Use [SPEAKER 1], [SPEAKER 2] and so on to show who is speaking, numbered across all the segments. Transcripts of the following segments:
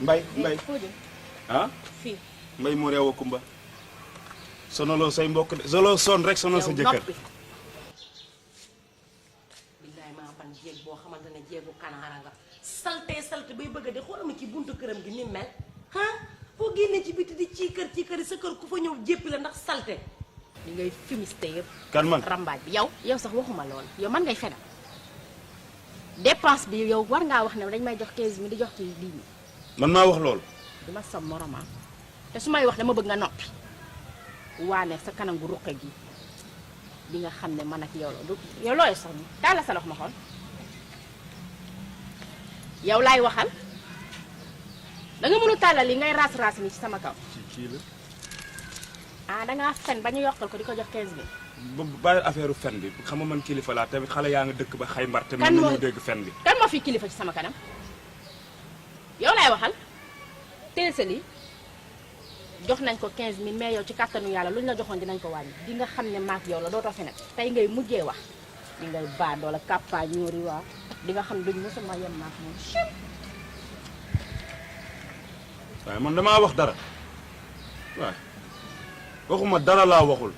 [SPEAKER 1] mbay ah
[SPEAKER 2] fii
[SPEAKER 1] mbay mu réew a kumba sonaloo say mbokk de solo son rek sonal sa jëkkër
[SPEAKER 2] billaay maa ban jéeg boo xamante ne jéegu kanaara nga salte bay bëgg a de xoolal ma ci buntu këram gi ni mel ah boo génnee ci biti di ci kër yi sa kër ku fa ñëw jéppi la ndax salte li ngay fumiste yëpp
[SPEAKER 1] kan man
[SPEAKER 2] rambaaj bi yow sax waxuma lool yow man ngay fenal dépense bi yow war ngaa wax ne dañ may jox 15 000 di jox ci 10 000
[SPEAKER 1] man maa wax loolu
[SPEAKER 2] duma sam moromaa te su may wax dama bëgg nga noppi waane sa kanam gu ruqe gi di nga xam ne man ak yow la yow looy sax ni daal la sa lox ma xool yow laay waxal da nga mënu tàllal li ngay raas ni ci sama kaw
[SPEAKER 1] kii la
[SPEAKER 2] ah dangaa fen ba ñu yokkal ko di ko jox 15 000
[SPEAKER 1] bàyyi affaire fen bi xam nga man kilifa laa tamit xale yaa nga dëkk ba xay mbar te mën
[SPEAKER 2] kan
[SPEAKER 1] nañu dégg fen bi
[SPEAKER 2] kan moo fi kilifa ci sama kanam yow laay waxal teel sa lii jox nañ ko 15 000 mais yow ci kàttanu yàlla luñ la joxoon dinañ ko wàññi di nga xam ne maak yow la dootoo fi nekk tey ngay mujjee wax di ngay baadoo la kàppaa ñoori waa di nga xam ne duñ mosuma yem maak moom
[SPEAKER 1] waaye man damaa wax dara waaye waxuma dara laa waxul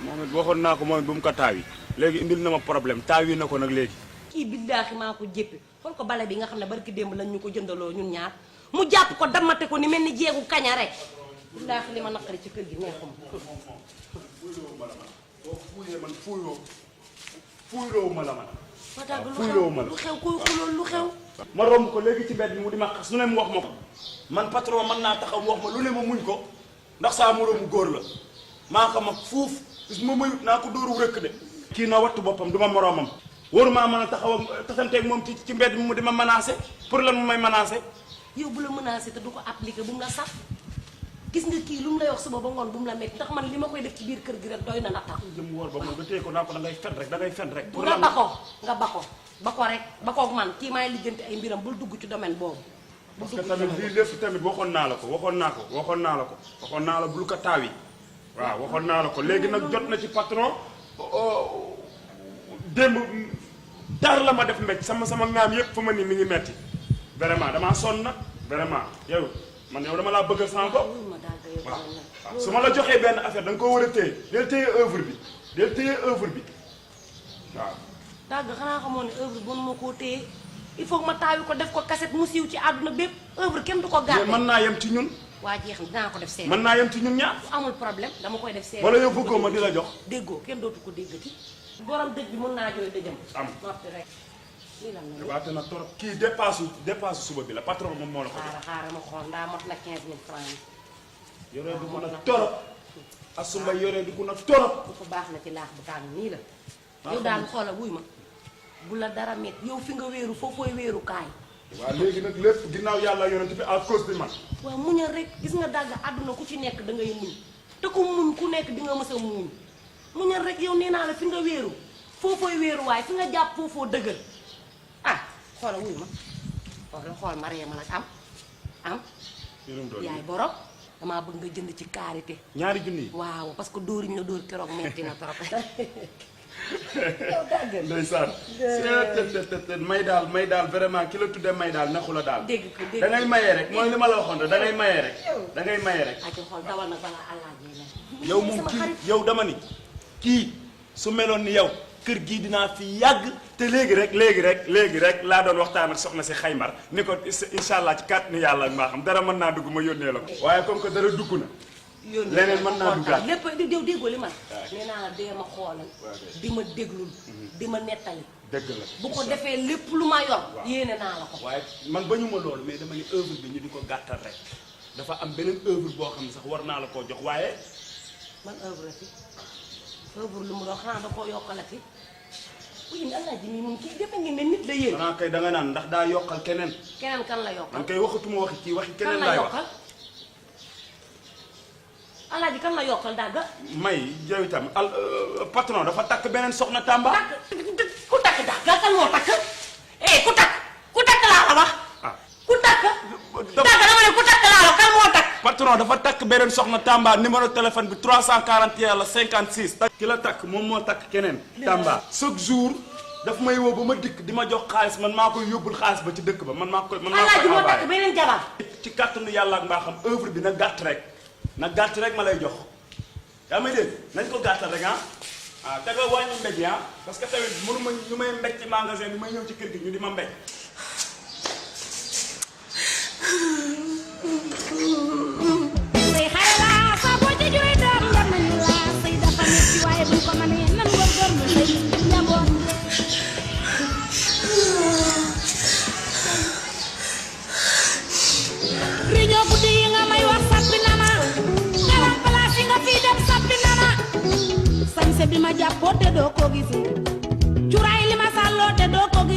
[SPEAKER 1] moom it waxoon naa ko moom it bu mu ko taawi léegi indil na ma problème taawi na ko nag léegi
[SPEAKER 2] kii billaahi maa ko jéppi xool ko bale bi nga xam ne barki démb lañ ñu ko jëndaloo ñun ñaar mu jàpp ko dammate ko ni mel ni jeegu kaña rek billaahi li ma naqari ci kër gi neexuma
[SPEAKER 1] fuyloo ma la man
[SPEAKER 2] Fataga
[SPEAKER 1] fuyloo ma la
[SPEAKER 2] lu xew kuy xulool lu xew
[SPEAKER 1] ma romb ko léegi ci mbedd mi mu di ma xas lu ne mu wax ma ko man patron mën naa taxaw mu wax ma lu ne ma muñ ko ndax saa moroomu góor la maa ko mag fuuf bis ma mayut naa ko dóoru rëkk de kii na wattu boppam du ma moroomam waru maa mën a taxaw tasanteeg moom ci mbedd mi mu di ma menacé pour lan mu may menacé
[SPEAKER 2] yow bu la menacé te du ko appliqué bu mu la sax gis nga kii lu mu lay wax suba ba ngoon bu mu la métti ndax man li ma koy def ci biir kër gi rek doy na nattax
[SPEAKER 1] jëm woor ba moom nga téye ko naa ko da ngay fen rek da ngay fen rek
[SPEAKER 2] nga ba ko rek ba koog man kii maay lijjanti ay mbiram bul dugg ci domaine boobu
[SPEAKER 1] parce que tamit lii lépp tamit waxoon naa la ko waxoon naa la bul ko taawi waaw waxoon naa la ko léegi nag jot na ci patron démb dar la ma def mbéj sama ngaam yëpp fu ma ni mi ngi metti vraiment damaa sonn nag vraiment yow man yow dama laa bëggal sama bopp waaw su ma la joxee benn affaire da nga koo war a téye del téye œuvre bi waaw
[SPEAKER 2] dagg xanaa xamoon ne œuvre bi mënuma koo téye il faut que ma taawi ko def ko cassette mu siiw ci àdduna bépp œuvre kenn du ko gàdde
[SPEAKER 1] mën naa yem ci ñun
[SPEAKER 2] waa jeex na dinaa ko def seet
[SPEAKER 1] mën naa yem ci ñun ñaar
[SPEAKER 2] amul problème dama koy def seet
[SPEAKER 1] wala yow bëggoo ma di la jox
[SPEAKER 2] déggoo kenn dootu ko déggati borom dëj bi mën naa jooy dëjam
[SPEAKER 1] am
[SPEAKER 2] noppi rek lii lan la
[SPEAKER 1] waate na torop kii dépasse suba bi la patron moom moo la ko jox
[SPEAKER 2] xaaral ma xool ndaa mot na 15 000 francs
[SPEAKER 1] yoree du mun a torop asumba yoree du mun a torop
[SPEAKER 2] bu ko baax na ci laax bu tàng nii la yow daal xoolal wuy ma bu la dara met yow fi nga wéeru foofooy wéeru kaay
[SPEAKER 1] waaw léegi nag lépp ginnaaw yàlla yonent bi à cause de man
[SPEAKER 2] waaw muñal rek gis nga dàgg àdduna ku ci nekk da ngay muñ te ku muñ ku nekk di nga mës a muñ muñal rek yow nee naa la fi nga wéeru foofooy wéeru waaye fi nga jàpp foofoo dëgër ah xoolal wuy ma xool Mariam nag am yaay borom damaa bëgg nga jënd ci karité
[SPEAKER 1] ñaari junni
[SPEAKER 2] waaw parce que dóoriñ la dóor keroog metti na trop
[SPEAKER 1] ndeysaan may daal vraiment ki la tuddee may daal naxu la daal
[SPEAKER 2] dégg ko
[SPEAKER 1] da ngay mayee rek mooy li ma la waxoon da ngay mayee rek
[SPEAKER 2] ak xool dawal na balaa àllaaji la
[SPEAKER 1] yow moom kii yow dama ni kii su meloon ni yow kër gii dinaa fi yàgg te léegi rek laa doon waxtaan ak soxna si xaymar ni ko incha allah ci kàtt ni yàlla maa xam dara mën naa dugg ma yónnee la ko waaye comme que dara dugg na leneen mën naa duggaat
[SPEAKER 2] lépp déggoo li man nee naa la dee ma xoolal di ma déglul di ma nettali
[SPEAKER 1] dëgg la
[SPEAKER 2] bu ko defee lépp lu ma yor yéene naa la ko
[SPEAKER 1] waaye man bañu ma loolu mais dama ni œuvre bi ñu di ko gàttal rek dafa am beneen œuvre boo xam ne sax war naa la koo jox waaye
[SPEAKER 2] man œuvre la fi œuvre lu mu doon xanaa da koo yokkalati oui Alaaji mi moom kii defe ngeen ne nit la yéen
[SPEAKER 1] xanaa kay da nga naan ndax daa yokkal keneen
[SPEAKER 2] kan la yokkal
[SPEAKER 1] man kay waxatuma waxi kii waxi keneen laay wax
[SPEAKER 2] Alaaji kan la yokkal dàgga
[SPEAKER 1] may yow itam patron dafa takk beneen soxna Tamba
[SPEAKER 2] ku takk dàgga kan moo takk ku takk laa la wax ku takk dàgga dama ne ku takk laa la kan moo takk
[SPEAKER 1] patron dafa takk beneen soxna Tamba numéro téléphone bi 341 la 56 ki la takk moom moo takk keneen Tamba chaque jour daf may woo ba ma dikk di ma jox xaalis man maa koy yóbbul xaalis ba ci dëkk ba man maa koy
[SPEAKER 2] Alaaji moo takk beneen jabar
[SPEAKER 1] kàttanu yàlla ak mbaaxam œuvre bi na gàtt rek ma lay jox yaa may dégg nañ ko gàttal rek ah te nga wàññi mbéj yi parce que tamit mënu ma ñu may mbéj ci magasin bi may ñëw ci kër gi ñu di ma mbéj.
[SPEAKER 3] say xare la sa boo ci juree doom war nañu la say dafa metti waaye buñ ko mënee nan góorgóorlu say njaboot réunion guddi yi nga may wax sappi na ma garam place yi nga fii dem sappi na ma sañse bi ma jàppoo te doo ko gis